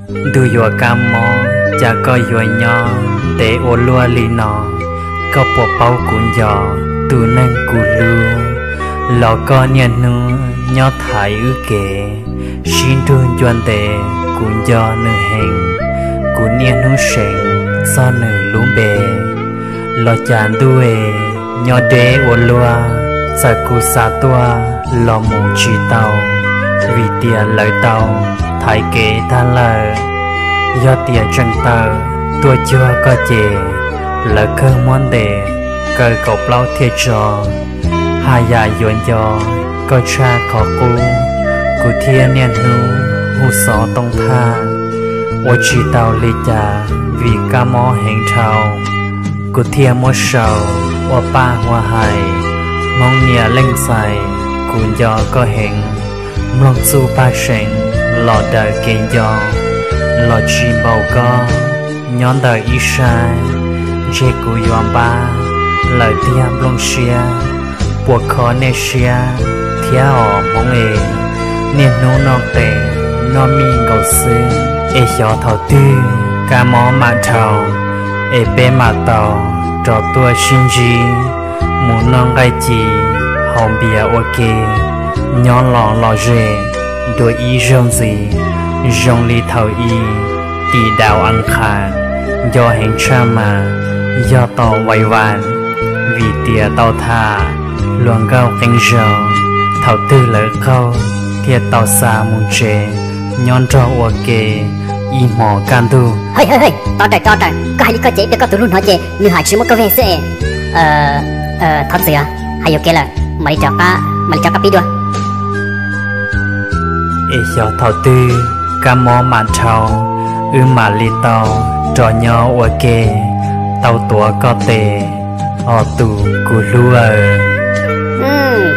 Ntuj yuav kab mob, cas koj yuav nyob ntev ua luaj li no? Koj puas paub kuv nco tus neeg kuv hlub, los koj niaj hnub nyob thaiv wb kev, sib nrug ncua ntev, kuv nco nws heev, kuv niaj hnub seev txog nws lub npe. Los cas ntuj es, nyob deb ua luaj, txawm kuv xav tuaj los mus tsis tau, vim tias lawv tau thaiv kev tag lawm. Yog tias tseem tawm tuaj cuag koj ces, lawv kawg muab ntes kaw kaum plaub thiaj tso. Haj yam yuav nco koj tshaj qhov qub, kuv thiaj niaj hnub hu xov tooj thaj, ua tsis tau li cas vim kab mob heev dhau. Kuv thiaj muab sau ua paj huab hais, Hmoob niam leej txais, kuv nco koj heev, mloog txuj paj seev los daws kev nco, los tsis npaum koj nyob ntawm ib sab, ntshe kuv yuav npab lawm tiag nplooj siab, puas kho nej siab thiab os Hmoob es, niaj hnub noj qes noj mij nkaus xwb, es xyov thaum twg kab mob mam dhau, es peb mam tau rov tuaj sib ntsib, mus noj nqaij ci, haus npias ua ke, nyob los lom zem dua ib zaug ntxiv, zoo li thaum i tim daus as qhas, nco heev tshaj mas yog tos vais vas, vim tias tau tham hluas nkauj qee zaus, thaum twg lawv qaug thiaj tau xa mus tsev, nyob nrog ua ke ib hmos kaj ntug. Hej hej hej, tos rawm tos rawm, koj hais li koj ces ib pliag koj tus hlub hnov ces nws haj tsis muab koj veg xwb es. Thov txim os, hais yuam kev lawm, mam li rov qab, mam li rov qab pib dua. Es xyov thaum twg kab mob mam dhau, wb mam li tau rov nyob ua ke, tau tuav koj tes, os tus kuv hlub aw.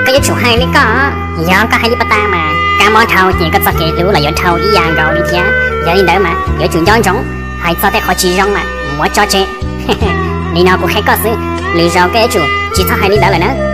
Koj yuav tsum hais li koj, yog koj hais li puag ta mas kab mob dhau ces koj txoj kev hlub los yuav dhau ib yam nkaus li thiab. Yog li ntawd mas yuav tsum nco ntsoov, hais txog tej qhov tsis zoo mas muab tso tseg. Nim no kuv qhia koj xwb, lwm zaus koj yuav tsum tsis txhob hais li ntawd lawm na.